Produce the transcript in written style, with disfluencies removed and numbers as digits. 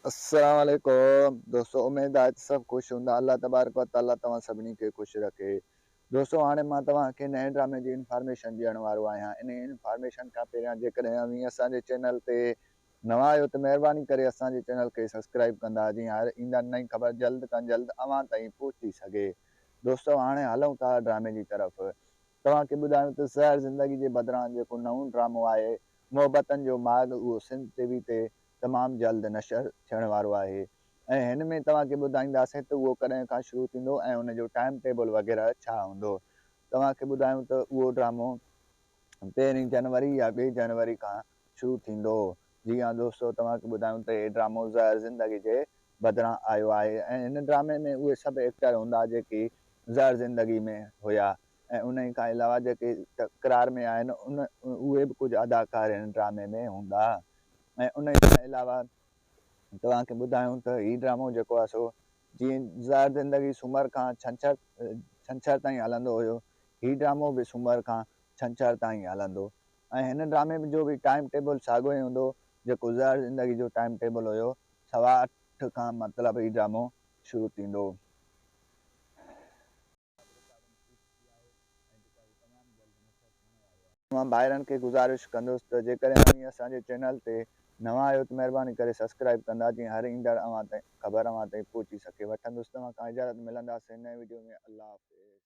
السلام عليڪم دوستو اميد آهي ته سڀ خوش هوندا الله تبارڪ و تعالي توهان سڀني کي خوش رکي دوستو هاڻي مان توهان کي نئين ڊرامي جي انفارميشن ڏيڻ وارو آهيان انهي انفارميشن کان پهريان جيڪڏهن اوهين اسان جي چينل تي نوان آهيو ته مهرباني ڪري اسان جي چينل کي سبسڪرائب ڪندا جيئن هر ايندڙ نئين خبر جلد کان جلد اوهان تائين پهچي سگهي دوستو هاڻي هلون ٿا ڊرامي جي طرف توهان کي ٻڌايون ته زهر زندگي جي بدران جيڪو نئون ڊرامو آهي محبتن جو ماڳ اهو سنڌ ٽي وي تي تمام جلد نشر ٿيڻ وارو آهي ۽ هن ۾ توهان کي ٻڌائينداسين ته اهو ڪڏهن کان شروع ٿيندو ۽ ان جو ٽائيم ٽيبل وغيره ڇا هوندو. توهان کي ٻڌايون ته اهو ڊرامو پهرين جنوري يا ٻي جنوري کان شروع ٿيندو. جي ها دوستو توهان کي ٻڌايون ته هي ڊرامو زهر زندگي جي بدران آيو آهي ۽ هن ڊرامي ۾ اهي سڀ ايڪٽر هوندا جيڪي زهر زندگي ۾ هيا ۽ انهي کان علاوه جيڪي تڪرار ۾ آهن ان اهي به ڪجهه اداڪار هن ڊرامي ۾ هوندا ۽ انهي کان علاوه توهان کي ٻڌايون ته هي ڊرامو جيڪو آهي سو جيئن زهر زندگي سومر کان ڇنڇر ڇنڇر تائين هلندو هيو هي ڊرامو به سومر کان ڇنڇر تائين هلندو ۽ هن ڊرامي جو به ٽائيم ٽيبل ساڳيو ئي هوندو جيڪو زهر زندگي جو ٽائيم ٽيبل هيو سوا اٺ کان مطلب هي ڊرامو شروع ٿيندو. مان ڀائرن کي گذارش ڪندس ته جيڪڏهن اوهين اسان جي چينل تي نوان آهيو ته مهرباني ڪري سبسڪرائيب ڪندا جيئن هر ايندڙ اوهان تائين خبر اوهان تائين پهچي سگهي وٺندس توهان کان اجازت ملنداسين نئين وڊيو ۾ الله حافظ.